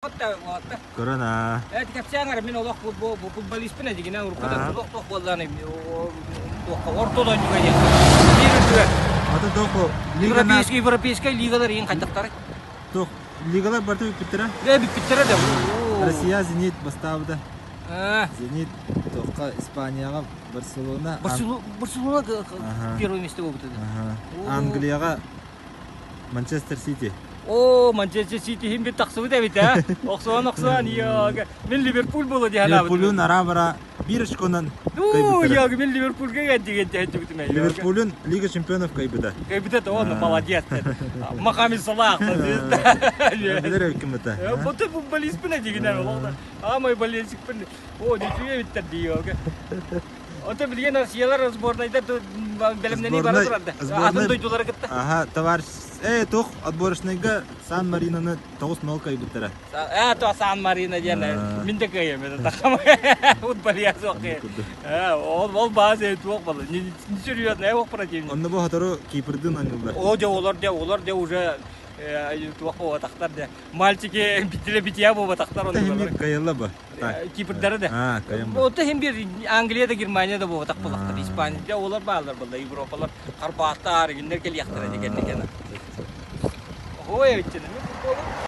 Көрүөххүт да уолаттар. Көрөн аа. Ээ кэпсээн эрэ мин олох футболиспын эдигинэн уруккута туох буоллаҕына туохха орто дойдуга диэн. Биир үрдүгэр. Аты туох Европейскай европейскай лигалар иин хайдахтарай? Туох лигалар барыта бүппүттэрэ? Ээ бүппүттэрэ да. Россия Зенит бастаабыта. Зенит туохха Испанияҕа Барселона Барселона первое место буолбута. Англияҕа Манчестер Сити. О, Манчестер Сити иһин бит тахсыбыт эбит ээ. Охсуһан охсуһан йога. Мин Ливерпуль буолуо дии санаабытым. Ливерпулюн ара-бара биир очконан Уу, йога, мин Ливерпульга кэлдиген тэһэччибитим ээ. Ливерпулюн Лига чемпионов кыайбыта. Кыайбыта то он молодец. Мохаммед Салах. Билэр эбиккин быта. Бу футболистпын эдигинэн олох. Аамай болельщикпин. О, үчүгэй эбиттэр дии йога. Ото билигин Россиялар сборнайдар бэлэмнэнии бара турар да. Атын дойдулары кытта. Аха, товарищ, э, туох отборочнайга Сан Мариноны 9-0 кыайбыттара. Э, то Сан Марино диэн мин да кыайым это тахам. Футболист суох. Э, ол ол бааза туох болла. Не серьезно, я противник. Онно бу хотору Кипрдын ойнуллар. О, де олар де олар де уже туох буолбатахтар де. Мальчики битиле бития буолбатахтар онно. Кайылла ба. Кипрдары да. Ота хем бир Англия да Германия да буолбатах буолахтар. Испания олар баалар буолла Европалар Карпаттар гиннер келиэхтэрэ дигенникен. Ой, өттүнэ.